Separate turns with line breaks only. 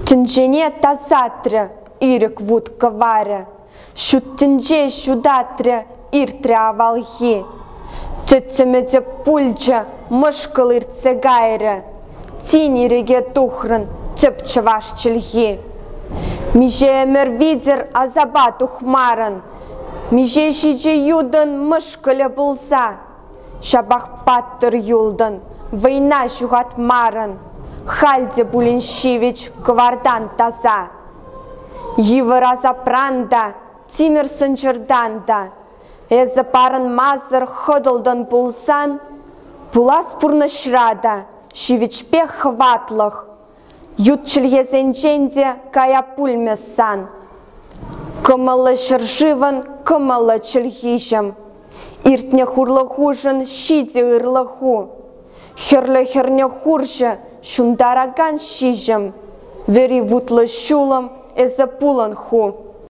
Тӗнчене тасатрӗ ирӗк вут кӑварӗ, Ҫут тӗнче ҫутатрӗ иртрӗ авалхи. Тӗттӗмӗ те пулчӗ, мӑшкӑл иртсе кайрӗ. Тин ирӗке тухрӑн тӗп чӑваш чӗлхи. Миҫе ӗмӗр витӗр асапа тухмарӑн, Миҫе ҫичӗ ютӑн мӑшкӑлӗ пулса. Ҫапах паттӑр юлтӑн, вӑйна ҫухатмарӑн, Халь те пулин ҫивӗч кӑвартан таса. Йывӑр асапран та, тимӗр сӑнчӑртан та эсӗ парӑнмасӑр хӑтӑлтӑн пулсан, пулас пурнӑҫра та ҫивӗчпе хӑватлӑх ют чӗлхесенчен те кая пулмӗ сан. Кӑмӑллӑ ҫӗршывӑн кӑмӑллӑ чӗлхиҫӗм, иртнӗ хурлӑхушӑн ҫитӗ ырлӑху. Хӗрлӗ хӗрнӗ хурҫӑ ҫунтаракан ҫиҫӗм, вӗри вутлӑ ҫулӑм эсӗ пулӑн ху.